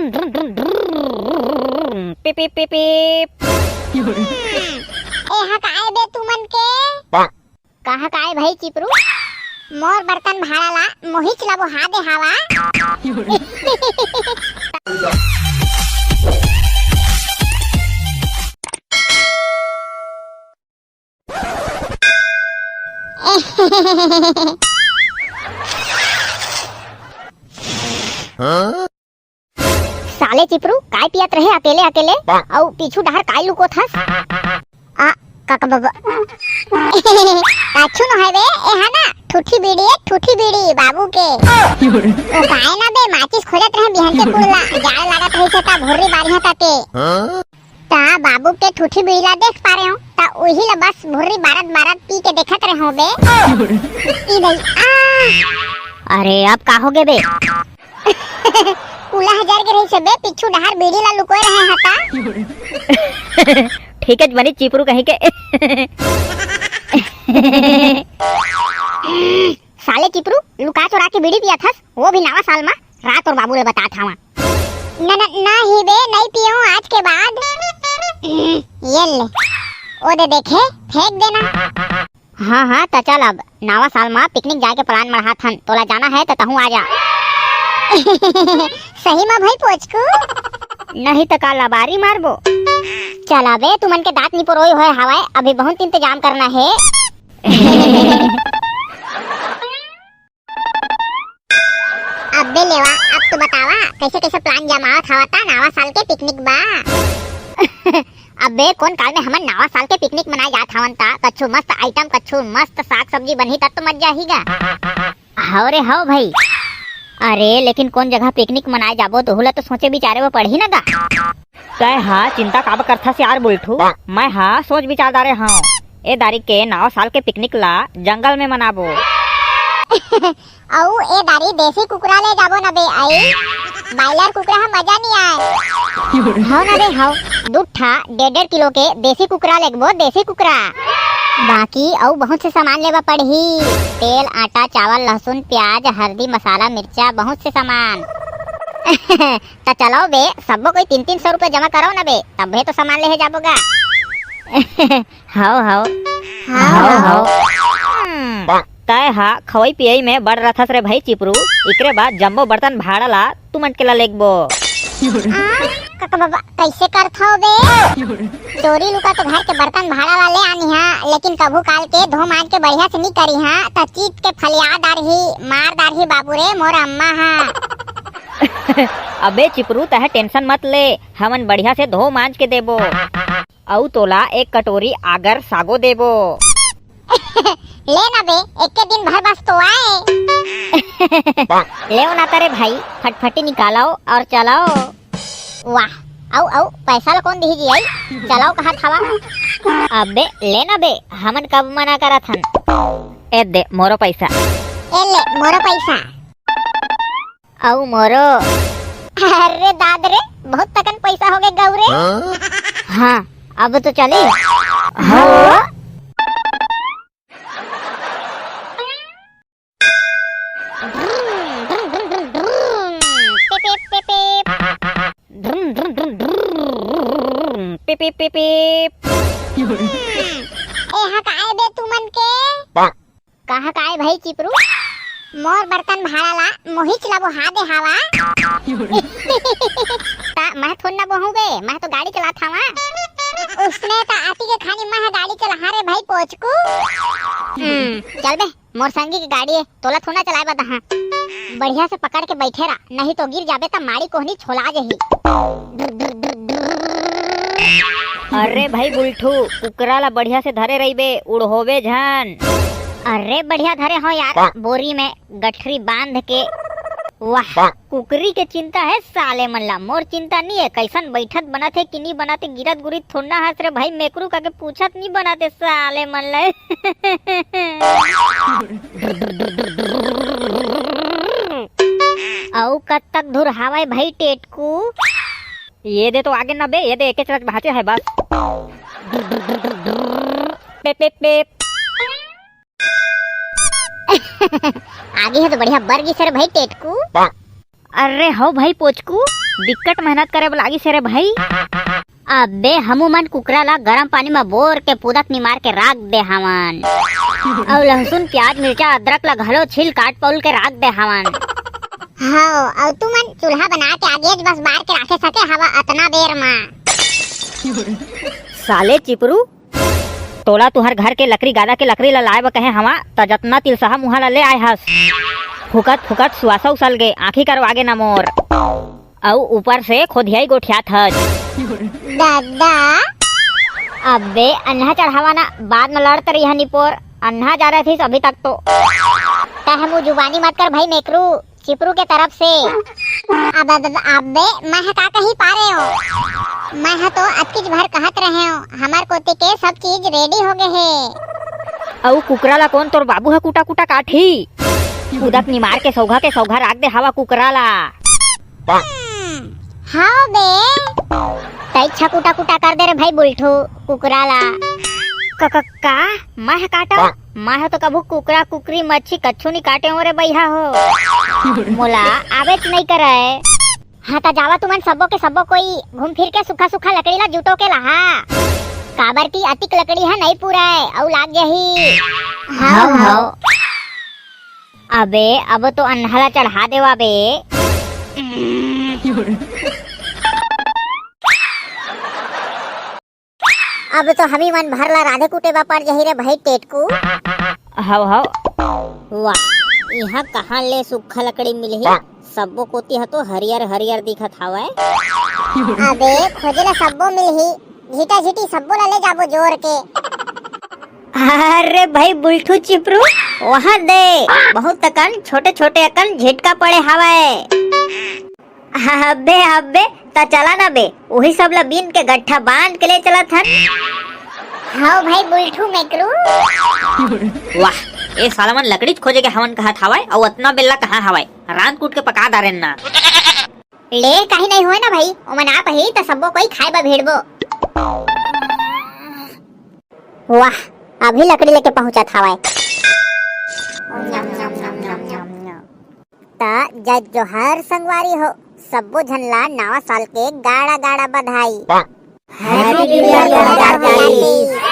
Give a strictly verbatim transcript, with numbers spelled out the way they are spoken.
पिप, पिप, पिप, पिप। ए हा काय बे तुमन के? कहाँ काय भाई चिपरू? मोर बर्तन भाड़ा ला मोहिच ला बोहा दे हावा। साले चिपरू, काय पियत रहे अकेले अकेले? अउ पीछू डहर काय लुकोत हस? आ, काका बाबा। पाछू नो है बे, ए हा ना, ठूठी बीड़ी है, ठूठी बीड़ी, बाबू के। ओ काय ना बे, माचिस खोजत रहे बिहान के कुड़ला, जाड़ लागत रही से ता भुर्री बारिहा ताते। ता बाबू के ठूठी बीड़ी ला देख पा रहे हो, ता उही ला बस भुर्री बारत बारत पी के देखत रहे हो बे। ई दई, आ। अरे, अब का हो गे बे? उला हजार के रही से बे, पीछू डहार बीड़ी ला लुकोए रहे हता। ठीक है, बनी चिपरू कहीं के। साले चिपरू, लुका चोरा के बीड़ी पियत हस, वो भी नवा साल मा। रात और बाबू ले बतात हवा। न, न, ना ही बे, नहीं पियो आज के बाद। ये ले, ओ दे देखे, फेंक देना। हाँ, हाँ, त चल अब, नवा साल मा पिकनिक जाए के प्लान मढ़ात हन, तोला जाना है त तहूँ आ जा। सही मा भाई पोचकू? नहीं त का लबारी मारबो। चल अबे, तुमन के दांत निपोरोई होए हवय, अभी बहुत इंतजाम करना है। अबे लेवा, अब तो बतावा, कैसे कैसे प्लान जमावत हवा ता नवा साल के पिकनिक बा। अबे, कोन काल में हमन नवा साल के पिकनिक मनाए जात हवन ता, कछु मस्त आइटम, कछु मस्त साग सब्जी बनही, तब तो मजा ही गा। हव रे, हव भाई। अरे, लेकिन कोन जगह पिकनिक मनाए जाबो, तोहू ला तो सोचे विचारे बर पड़ही ना गा। तै हा चिंता काबर करथस यार बुल्ठू? मैं हा सोच विचार डारे हंव। ए दारी के नवा साल के पिकनिक ला जंगल में मनाबो। अउ ए दारी देसी कुकरा ले जाबो न बे, आई। बॉयलर कुकरा ह मजा नी आय। हव न बे, हव। दू ठा डेढ़ डेढ़ किलो के देसी कुकरा लेगबो, देसी कुकरा। बाकी अउ बहुत से सामान लेबा पड़ही। तेल, आटा, चावल, लहसुन, प्याज, हरदी, मसाला, मिर्चा, बहुत से सामान। त चलव बे, सब्बो कोई तीन तीन सौ रुपया जमा करव न बे, तभे तो सामान लेहे जाबो गा। हव, हव। हव, हव। हम्म, तय हा खवई पियई में बड़ रथस रे भाई चिपरू, इकरे बाद जम्मो बर्तन भाड़ा ला तुमन के ला लेगबो। आ, कका बाबा, कैसे करथव बे? चोरी लुका तो घर के बर्तन भाड़ा ला ले आनी हा, लेकिन कभू काल के धो मांज के बढ़िया से नी करी हा, त चीत के फलिया डारही, मार डारही बाबू रे मोर अम्मा हा। अबे चिपरू, तहे tension मत ले, हमन बढ़िया से धो मांज के देबो। अउ तोला एक कटोरी आगर सागो देबो। ले ना बे, एके दिन भर बस तो आए। लेव ना तरे भाई, फटफटी निकालव अउ चलव। वाह, अउ, अउ, पैसा ला कोन दिही जी आई? चलव कहा थावा। अबे, ले ना बे, हमन कब मना करत हन? ए दे, मोरो पैसा। ए ले, मोरो पैसा। अउ मोरो। अरे दाद रे, बहुत तकन पैसा हो गए गौरे। हाँ, अब तो चली। हाँ। पिप, पिप, पिप, पिप। पिप, पिप, पिप, पिप। ए, हाँ, का आए बे तुमन के? कहाँ का आए भाई चिपरू? मोर बर्तन भाड़ा ला मोहिच ला बोहा दे हावा। ता मैं थोड़ ना बोहूँ बे, मैं तो गाड़ी चलात हावा। उसने ता आती के खानी मैं गाड़ी चला रे भाई पोचकू। हम्म, चल बे, मोर संगी के गाड़ी है, तोला थोड़ा चलाए बता हाँ। बढ़िया से पकड़ के बैठे रहा, नहीं तो गिर जाबे त माड़ी कोहनी छोला जही। अरे भाई बुल्ठू, कुकरा ला बढ़िया से धरे रहिबे, उड़होबे झन। अरे बढ़िया धरे हो यार, बोरी में गठरी बांध के। वाह, कुकरी के चिंता है साले मन ला, मोर चिंता नी है। कैसन बैठत बनत है कि नी बनत है, गिरत गुरित थोड़ना हस रे भाई, मेकरू का के पूछत नी बनत है साले मन ला। अउ कब तक धुरहावय भाई टेटकू? ये दे तो आगे ना बे, ये दे एके चरच बाँचे है बस। पेप, पेप, पेप। आगे है तो बढ़िया बर गिस रे भाई टेटकू। अरे हव भाई पोचकू, बिकट मेहनत करे बर लागिस हे रे भाई। अबे हमू मन कुकरा ला गरम पानी म बोर के पुदक निमार के राख दे हवन। अउ लहसुन, प्याज, मिर्चा, अदरक ला घलो छील काट पउल के राख दे हवन। हव, अउ तुमन चूल्हा बना के आगेच बस बार के राखे सके हवा अतना बेर म। साले चिपरू, तोला तुहर घर के लकड़ी गादा के लकड़ी ला लाए बर कहे हवा, त जतना तिलसहा मुहा ला ले आए हस। फुकत फुकत सुआसा उसल गे, आँखी करवा गे न मोर। अउ ऊपर से खोधियाई गोठियात हस। ददा। अबे अन्हा चढ़ावा ना, बाद म लड़त रहिहा निपोर। अन्हा जा रहे थी अभी तक तो। तह मुँह जुबानी मत कर भाई मेकरू, चिपरू के तरफ से। अब, अब, अब, अबे, मैं ह का कही पारे हो? मैं ह तो अतकीच भर कहत रहे हो, हमर कोती के सब चीज रेडी हो गए हे। अउ कुकरा ला कोन तोर बाबू ह कुटा कुटा काटही? उदक निमार के सौघा के सौघा राख दे हवा कुकरा ला। हम्म, हाँ बे। तई छकुटा कुटा कर दे रे भाई बुल्ठू कुकरा ला। क-, क-, का? मैं ह काटा? मैं ह तो कभू कुकरा, कुकरी, मच्छी कच्छु नहीं काटे हो रे बइहा हो। मोला आवेच नहीं करे। हाँ, त जावा तुमन सब्बो के सब्बो कोई घूम फिर के सूखा सूखा लकड़ी ला जुटो के लाहा। काबर की अतिक लकड़ी ह नहीं पूराय, अउ लाग जाही। हव, हव। अबे, अब तो अन्हा ला चढ़ा देवा बे। अब तो हमी मन भर ला राधे कूटे बा पड़ जही रे भाई टेटकू। हव, हव। वाह, इहाँ कहाँ ले सूखा लकड़ी मिलही? सब्बो कोती ह तो हरियर हरियर दिखत हवय। अबे, खोजे ला सब्बो मिलही, झीटा झीटी सब्बो ला ले जाबो जोर के। अरे भाई बुल्ठू चिपरू, वहाँ दे, बहुत अकन छोटे छोटे अकन झिटका पड़े हवय। अबे, अबे, त चला ना बे, उही सब ला बीन के गट्ठा बांध के ले चलत हन। हव भाई बुल्ठू मेकरू। वाह, ए साला मन लकड़ीच खोजे के हवन कहत हवय, अउ अतना बेला कहाँ हवय? रांध कूट के पका डारेन ना। ले, काही नहीं होय ना भाई, ओमन आप ही त सब्बो कोई खाए बर भिड़बो। वाह, अभी लकड़ी लेके पहुंचत हवय। त जय जोहार संगवारी हो, सब्बो झन ला नवा साल के गाड़ा गाड़ा बधाई। Happy New Year दो हज़ार चालीस।